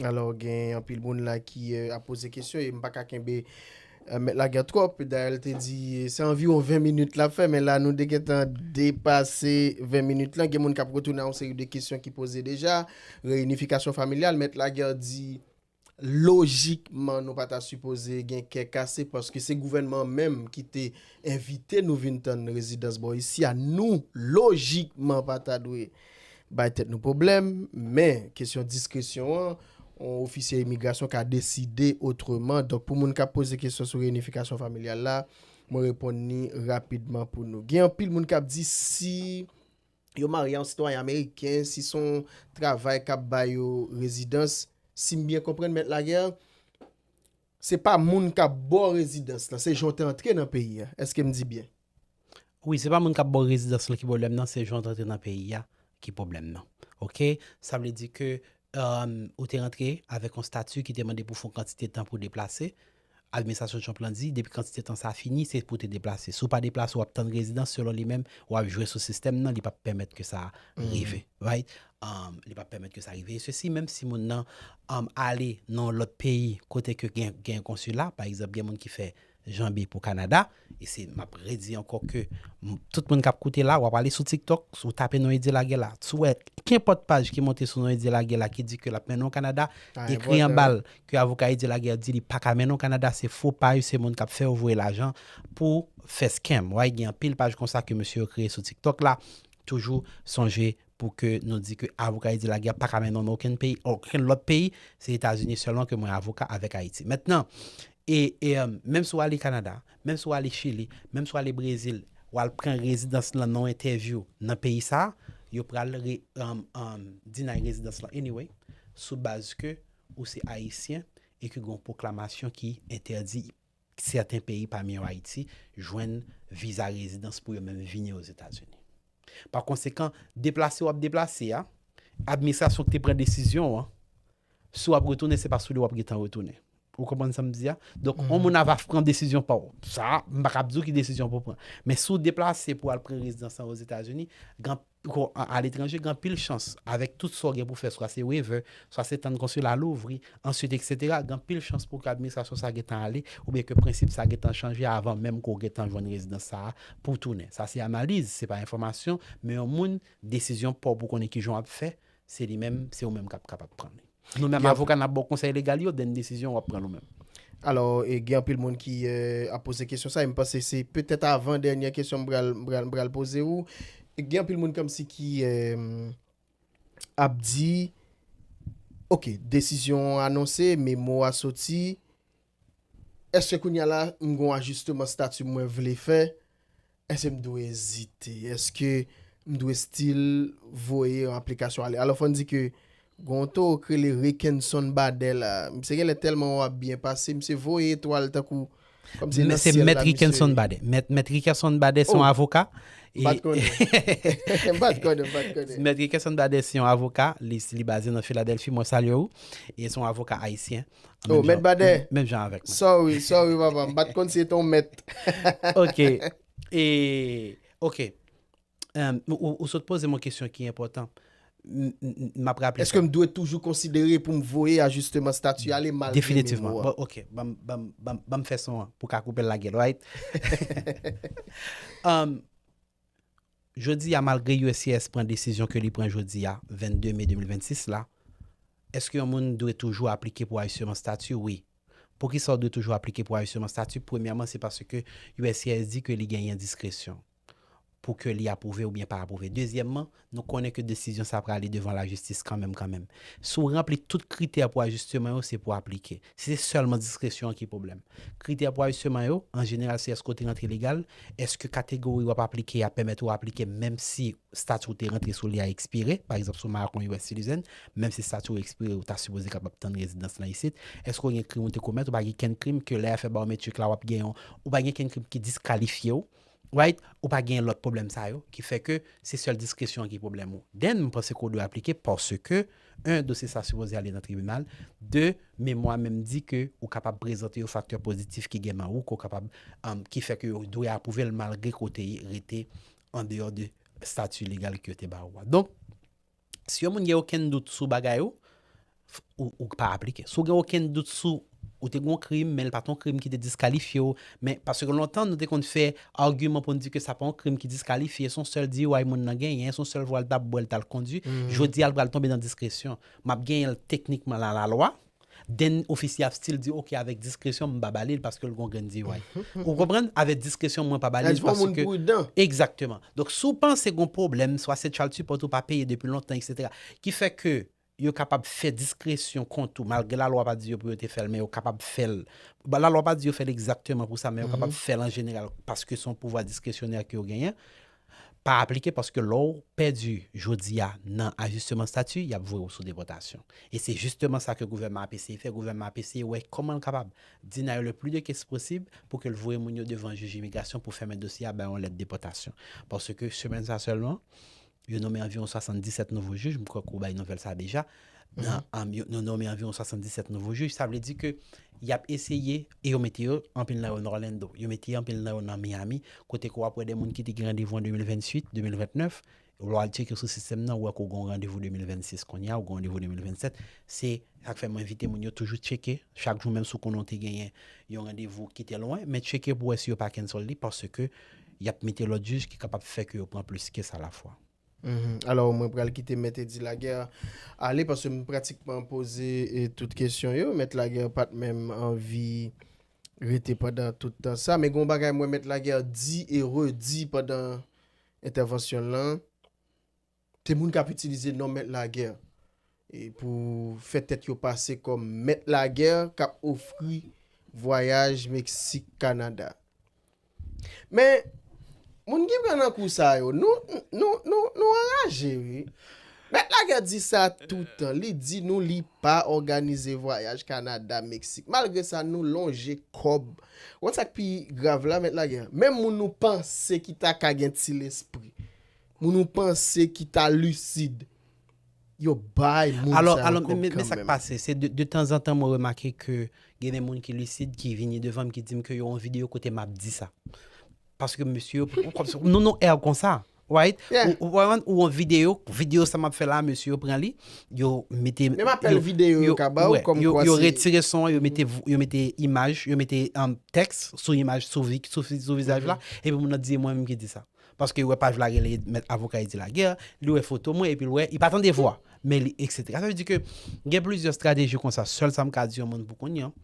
Alò, gen anpil moun la ki euh, ap poze kesyon e m pa ka kenbe euh, Mèt Laguerre twòp. Dayè, l te di se anviwon ven minit l ap fè, men la nou te gentan depase ven minit lan. Gen moun k ap retounen a yon seri de kesyon ki poze deja. Reyinifikasyon familyal, Mèt Laguerre di lojikman nou pa ta sipoze gen kè kase paske se gouvènman an menm ki te envite nou vin tann rezidans bò isi a. Nou, lojikman, pa ta dwe bay tèt nou pwoblèm, men kesyon diskresyon an, yon ofisye imigrasyon ka deside otreman. Donk, pou moun k ap poze kesyon sou reyinifikasyon familyal la, mwen reponn ni rapidman pou nou. Gen anpil moun k ap di si yo marye a yon sitwayen ameriken, si se yon travay k ap ba yo rezidans, si m byen konprann, Mèt Laguerre, se pa moun k ap ba w rezidans lan, se jan w te antre nan peyi a. Èske m di byen? Wi, se pa moun k ap ba w rezidans lan ki pwoblèm nan, se jan w te antre nan peyi a ki pwoblèm nan. Oke? Sa vle di ke um, ou te rantre avèk yon stati ki te mande pou w fè yon kantite tan pou w deplase. Administrasyon Trump lan di, depi kantite tan sa fini, se pou w te deplase. Si w pa deplase, w ap tann rezidans, selon li menm, w ap jwe sou sistèm nan, li p ap pèmèt ke sa rive. Right? Um, li p ap pèmèt ke sa rive. E sesi, menm si moun nan um, ale nan yon lòt peyi kote ke gen, gen konsila, pa egzanp, gen moun ki fè janbe pou Kanada, e se, m ap redi ankò ke m- tout moun k ap koute la, w ap ale sou TikTok, si w tape non Eddie Laguerre la, si w wè kenpòt paj ki monte sou non Eddie Laguerre la ki di ke l ap mennen w Kanada, ekri anba l ke avoka Eddie Laguerre di li pa ka mennen w Kanada, se fo paj, se moun k ap fè yo voye lajan pou fè scam. Wi, gen anpil paj konsa ke mesye yo kreye sou TikTok la. Toujou sonje pou ke nou di ke avoka Eddie Laguerre pa ka mennen w nan okenn peyi, okenn lòt peyi, se Etazini sèlman ke mwen avoka avèk Ayiti. Mentnan, e, e um, menm si w ale Kanada, menm si w ale Chili, menm si w ale Brezil, w al pran rezidans lan nan yon entèvyou nan peyi sa, yo pral re, um, um, deny rezidans lan anyway, sou baz ke ou se Ayisyen e ke gen yon pwoklamasyon ki entèdi sèten peyi, pami yo Ayiti, jwenn viza rezidans pou yo menm vini Ozetazini. Pa konsekan, deplase w ap deplase a, administrasyon ki te pran desizyon an, si w ap retounen, se pa sou li w ap gentan retounen. Ou konprann sa m di a? Donk, yon moun ava pran desizyon pa w. Sa, m pa kab di w ki desizyon pou w pran. Men si w deplase pou w al pran rezidans lan Ozetazini, gen, a letranje, gen anpil chans, avèk tout sa w gen pou fè, swa se waiver, swa se tann konsila louvri, answit, et cetera, gen anpil chans pou ke administrasyon sa gentan ale, oubyen ke prensip sa gentan chanje avan menm ke w gentan jwenn rezidans sa a pou w tounen. Sa se analiz, se pa enfòmasyon, men yon moun, desizyon pa w pou konnen kijan w ap fè, se li menm, se ou menm k ap kapab pran li. Nou menm avoka n ap ba w konsèy legal yo, then desizyon w ap pran l ou menm. Alò, e, gen anpil moun ki euh, ap poze kesyon sa, e m panse se petèt avan dènye kesyon m pral, m pral, m pral poze ou. Gen anpil moun kòmsi ki euh, ap di, oke, desizyon an anonse, memo a soti, èske kounye a la m gen yon ajisteman stati mwen vle fè? Èske m dwe ezite? Èske m dwe still voye yon aplikasyon ale? Alò, fò n di ke gen yon towo k rele Rekenson Badet la. Misye genlè tèlman w ap byen pase, misye voye etwal tankou Kòm se nan syèl la, misye. Mèt Rickenson Bader. Mèt Rickenson Bader se yon avoka. M pa t konnen. M pa t konnen, m pa t konnen. Mèt Rickenson Bader se yon avoka. Li, li baze nan Filadèlfi. Mwen salye ou. E se yon avoka ayisyen. Oh, Mèt Bader. Menm jan avèk mwen. Sorry, sorry, papa. M pa t konn se te yon mèt. Ok. E, ok. Um, ou, ou sot poze m yon kesyon ki enpòtan. M ap raple. Èske m dwe toujou konsidere pou m voye ajisteman stati ale malgre Definitivman. Bon, ok. Ban m fè son an pou ka koupe l lagèl, right? um, jodi a, malgre U S C I S pran desizyon ke li pran jodi a, vennde me de mil vennsis la, èske yon moun dwe toujou aplike pou ajisteman stati? Wi. Poukisa w dwe toujou aplike pou ajisteman stati? Premyèman, se paske U S C I S di ke li genyen diskresyon pou ke li apwouve oubyen pa apwouve. Dezyèmman, nou konnen ke desizyon sa prale devan lajistis kanmenm, kanmenm. Si w ranpli tout kritè pou ajisteman yo, se pou aplike. Si se sèlman diskresyon an ki pwoblèm. Kritè pou ajisteman yo, an jeneral, se èske w te rantre legal, èske kategori w ap aplike a pèmèt ou aplike menm si stati w te rantre sou li a ekspire, pa egzanp, si w Maroc ou U S citizen, menm si stati w ekspire, ou ta sipoze kapab tann rezidans lan isit. Èske w gen krim ou te komèt, ou pa gen kenn krim ke lè afè bayometrik la w ap gen yon, ou pa gen kenn krim ki diskalifye w, right? Ou pa gen lòt pwoblèm sa yo, ki fè ke se sèl diskresyon an ki pwoblèm ou. Then, m panse ke w dwe aplike paske, un, dosye sa sipoze ale nan tribinal, de, memwa menm di ke ou kapab prezante yo faktè pozitif ki gen nan ou, ke w kapab, um, ki fè ke yo dwe apwouve l malgre ke w te rete andeyò de stati legal ke yo te ba ou a. Donk, si yon moun gen okenn dout sou bagay ou, ou, ou pa aplike. Si w gen okenn dout sou ou te gen yon krim, men l pa t yon krim ki te diskalifye w, men paske lontan nou te konn fè agiman pou n di ke sa pa yon krim ki diskalifye, se yon sèl D U I moun nan genyen, se yon sèl vwa l t ap bwè, l t al kondwi. Jodi a, l pral tonbe nan diskresyon. M ap genyen l teknikman la lalwa, then ofisye a still di, ok, avèk diskresyon, m pa ba li l paske l gon grenn D U I. Ou konprann? Avèk diskresyon, mwen pa ba li l paske. Egzakteman. Donk, si w panse gon pwoblèm, swa se child support ou pa peye depi lontan, etsetera, ki fè ke yo kapab fè diskresyon kont ou, malgre lalwa pa di yo pou yo te fè l, men yo kapab fè l. Lalwa pa di yo fè l egzakteman pou sa, men yo kapab fè l an jeneral paske se yon pouvwa diskresyonè ke yo genyen. Pa aplike paske lè w pèdi jodi a nan ajisteman stati, y ap voye w sou depòtasyon. E se jisteman sa ke gouvènman ap eseye fè. Gouvènman ap eseye wè kòman l kapab deny le plus de case posib pou ke l voye moun yo devan jij imigrasyon pou fèmen dosye a, bay yon lèt depòtasyon. Paske semèn sa sèlman, yo nonmen anviwon swasanndisèt nouvo jij, m kwè ke w bay nouvèl sa deja. Nan, um, yo, yo nonmen anviwon swasanndisèt nouvo jij, sa vle di ke y ap eseye, e yo mete yo, anpil nan yo nan Orlando, yo mete anpil nan yo nan Miami, kote ke w ap wè de moun ki te gen randevou an de mil venntuit, de mil ventnèf, lè w al tcheke sou sistèm nan, ou wè ke w gen yon randevou de mil vennsis kounye a, ou gen yon randevou de mil vennsèt, se sa k fè mwen envite moun yo toujou tcheke, chak jou, menm si w konnen w te genyen yon randevou ki te lwen, men tcheke pou wè si yo pa cancel li, paske y ap mete lòt jij ki kapab fè ke yo pran plis case alafwa. Alò, mwen pral kite Mèt Edi Laguerre ale, paske m pratikman poze, e, tout kesyon yo. Mèt Laguerre pa t menm anvi rete pandan tout tan sa. Men gen yon bagay mwen Mèt Laguerre di e redi pandan entèvansyon l lan. Se moun k ap itilize non Mèt Laguerre, e, pou fè tèt yo pase kòm Mèt Laguerre k ap ofri vwayaj Meksik, Kanada. Men, moun ki pran nan kou sa yo, nou, nou, nou, nou anraje, wi. Mèt Laguerre di sa toutan. Li di nou li pa òganize vwayaj Kanada, Meksik. Malgre sa, nou lonje kòb. Ou konn sa k pi grav la, Mèt Laguerre? Menm moun nou panse ki ta ka gen ti lespri, moun nou panse ki ta lisid, yo bay moun sa yo kòb kanmenm. Alò, alò, men, men sa k pase, se de, de tanzantan mwen remake ke gen de moun ki lisid ki vini devan m ki di m ke yo yon videyo kote m ap di sa. Paske mesye yo, ou, kòmsi, nou, nou air konsa, right? Ou, ou, ou, ou yon videyo, videyo sa m ap fè la, mesye yo pran li, yo mete. Menm apèl videyo yo ka ba w, kòmkwa yo retire son an, yo mete, yo mete imaj, yo mete, um, tèks sou imaj, sou vi-, sou, sou vizaj la, epi moun nan di e mwen menm ki di sa. Paske yo wè paj la rele Mèt Avoka Edi Laguerre, li wè foto mwen, epi l wè, li pa tande vwa, men li, etsetera. Sa vle di ke gen plizyè estrateji konsa. Sèl sa m ka di yon moun pou kounye a,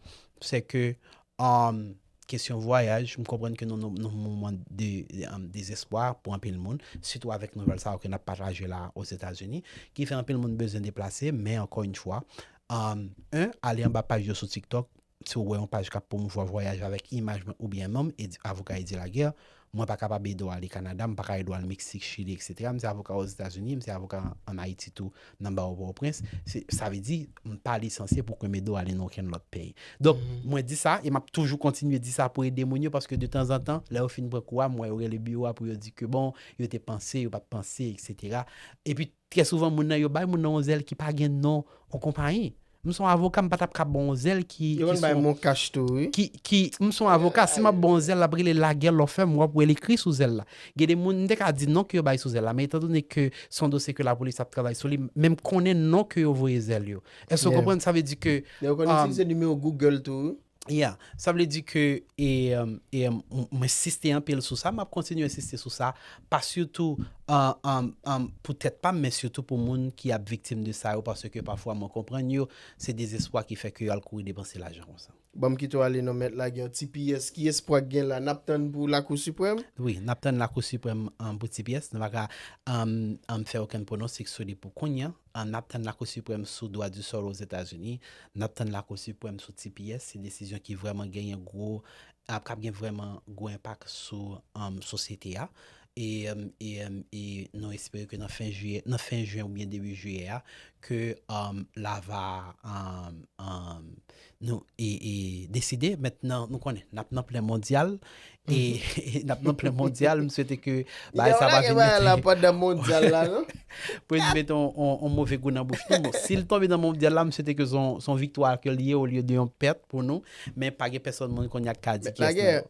se ke, um, kesyon vwayaj, m konprann ke nou, nou, nou moman de, de, um, dezespwa pou anpil moun, sitou avèk nouvèl sa yo ke n ap pataje la Ozetazini, ki fè anpil moun bezwen deplase, men ankò yon fwa, um, un, ale anba paj yo sou TikTok, si w wè yon paj k ap pwomouvwa vwayaj avèk imaj mwen oubyen non m, avoka Eddy Laguerre, mwen pa kapab ede w ale Kanada, m pa ka ede w al Meksik, Chili, etsetera. M se avoka Ozetazini, m se avoka ann Ayiti tou, nan bawo Pòtoprens. Sa vle di, m pa lisansye pou ke m ede w ale nan okenn lòt peyi. Donk, mwen di sa, e m ap toujou kontinye di sa pou ede moun yo, paske de tanzantan, lè yo fin pran kou a, m wè yo rele biwo a pou yo di ke bon, yo te panse, yo pa t panse, etsetera. Epi, trè souvan, moun nan, yo bay moun nan yon zèl ki pa gen non yon konpayi. M se yon avoka, m pa t ap ka ba w yon zèl ki, Yo ki konn bay sou- Moncash tou, wi. ki, ki, m se yon avoka, si m ap ba w yon zèl, l ap rele Laguerre Law Firm, w ap wè l ekri sou zèl la. Gen de moun, m te ka di non ke yo bay sou zèl la, men etan done ke se yon dosye ke lapolis ap travay sou li, men m konnen non ke yo voye zèl yo. Èske w Yeah. konprann? Sa vle di ke Yo konn um, itilize nimewo Google tou, wi. Yeah, sa vle di ke e, um, e, um, m- mwen ensiste anpil sou sa, m ap kontinye ensiste sou sa, pa sitou um, um, um, pou tèt pa m, men sitou pou moun ki ap viktim de sa yo, paske pafwa mwen konprann yo, se dezespwa ki fè ke yo al kouri depanse lajan konsa. Ban m kite w ale non, Mèt Laguerre, T P S, ki espwa k gen la? N ap tann pou Lakou Siprèm? Wi, n ap tann Lakou Siprèm um, pou T P S. Nou pa ka um, um, fè okenn pwonostik sou li pou kounye a. Um, n ap tann Lakou Siprèm sou dwa di sòl Ozetazini. N ap tann Lakou Siprèm sou T P S. Se desizyon ki vrèman genyen gwo, ap k ap gen vrèman gwo enpak sou um, sosyete a. E, um, e, um, e nou espere ke nan fen jiyè, nan fen jen oubyen debi jiyè a, ke um, la va um, um, nou e, e deside. Mentnan, nou konnen, n ap nan plen mondyal. E, e n ap nan plen mondyal, m swete ke bagay sa pa vin la pandan mondyal la, non? Pou vin mete yon move gou nan bouch nou. Bon, si l tonbe nan mondyal la, m swete ke se yon viktwa ke l ye olye de yon pèt pou nou. Men pa gen pèsonn moun kounye a k ka di kiyès nan yo.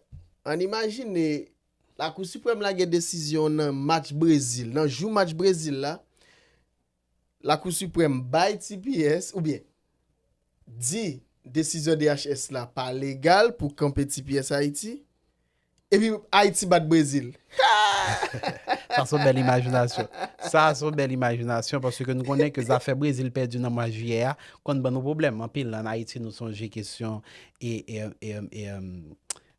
Ann imajine Lakou Siprèm la gen desizyon nan match Brezil, nan jou match Brezil la, Lakou Siprèm bay T P S, oubyen di desizyon D H S la pa legal pou kanpe T P S Ayiti, epi Ayiti bat Brezil. Sa se yon bèl imajinasyon. Sa se yon bèl imajinasyon, paske nou konnen ke zafè Brezil pèdi nan mwa jiyè a konn ban nou pwoblèm anpil. Ann Ayiti, nou sonje kesyon e, e, e, e, um,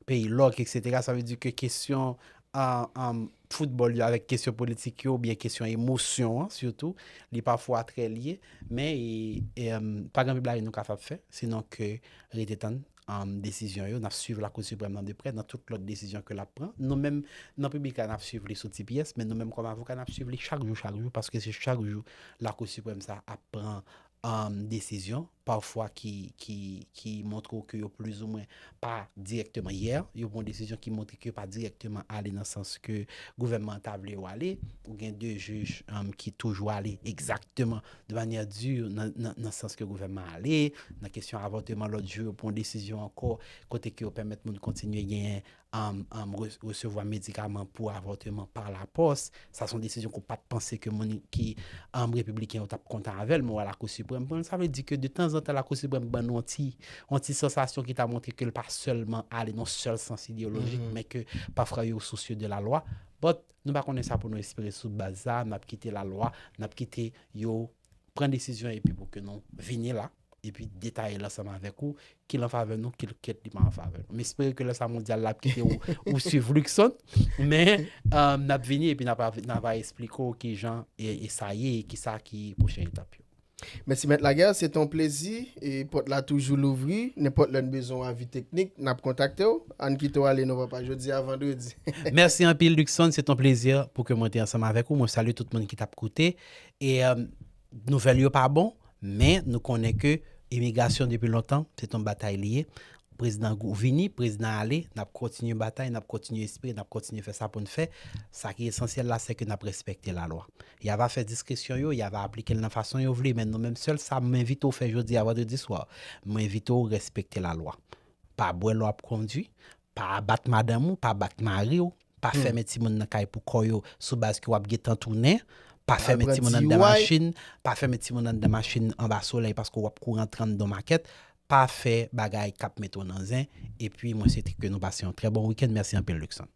peyi lòk, etsetera. Sa vle di ke kesyon um, um, foutbòl yo avèk kesyon politik yo, oubyen kesyon emosyon an, sitou, li pafwa trè lye. Men, e, e, um, pa gen anpil bagay nou kapab fè, sinon ke rete tann um, desizyon yo. N ap swiv Lakou Siprèm nan de prè, nan tout lòt desizyon ke l ap pran. Nou menm, nan piblik la, n ap swiv li sou T P S, men nou menm kòm avoka, n ap swiv li chak jou, chak jou, paske se chak jou Lakou Siprèm sa ap pran um, desizyon, pafwa ki, ki, ki montre w ke yo plizoumwen pa dirèkteman, yè, yo pran desizyon ki montre ke yo pa dirèkteman ale nan sans ke gouvènman an ta vle yo ale. Ou gen de jij um, ki toujou ale egzakteman de manyè di nan, nan, nan sans ke gouvènman ale. Nan kesyon avòteman, lòt jou, yo pran desizyon ankò kote ke yo pèmèt moun kontinye genyen um, um, re- resevwa medikaman pou avòteman pa lapòs. Sa se yon desizyon ke w pa t panse ke moun ki um, repibliken yo t ap kontan avè l, men w wè Lakou Siprèm pran l. Sa vle di ke de tanzantan Lakou Siprèm ban nou yon ti, yon ti sansasyon ki ta montre ke l pa sèlman ale nan sèl sans ideyolojik, men ke pafwa yo sousye de lalwa. But nou pa konnen sa pou nou espere sou baz sa, n ap kite lalwa, n ap kite yo pran desizyon epi pou ke nou vini la, epi detaye l ansanm avèk ou, ki l an favè nou, ki l kèt li pa an favè nou. M espere ke lè sa mondyal la ap kite ou, ou swiv Luckson, men um, n ap vini epi n ap, n ap esplike w kijan e, e sa ye, e kisa ki pwochen etap yo. Mèsi Mèt Laguerre, se t on plezi. E pòt la toujou louvri. Nenpòt lè n bezwen w avi teknik, n ap kontakte w. Ann kite w ale non papa, jodi a vandredi. Mèsi anpil Luckson, se t on plezi pou ke mwen te ansanm avèk ou. Mwen salye tout moun ki t ap koute. E um, nouvèl yo pa bon, men nou konnen ke imigrasyon depi lontan, se t on batay li ye. Prezidan gou- vini, prezidan ale, n ap kontinye batay, n ap kontinye espere, n ap kontinye fè sa pou n fè. Sa ki esansyèl la, se ke n ap respekte lalwa. Y a va fè diskresyon yo, y a va aplike l nan fason yo vle, men nou menm sèl sa m envite w fè jodi a vandredi swa, mwen envite w respekte lalwa. Pa bwè lè w ap kondwi, pa bat madanm ou, pa bat mari w, pa fèmen timoun nan kay pou kò yo sou baz ke w ap gentan tounen, pa fèmen timoun anndan machin, pa fèmen timoun anndan machin anba solèy paske w ap kouri antre anndan makèt, pa fè bagay k ap mete w nan zen. Epi mwen swete ke nou pase yon trè bon wikenn. Mèsi anpil Luckson.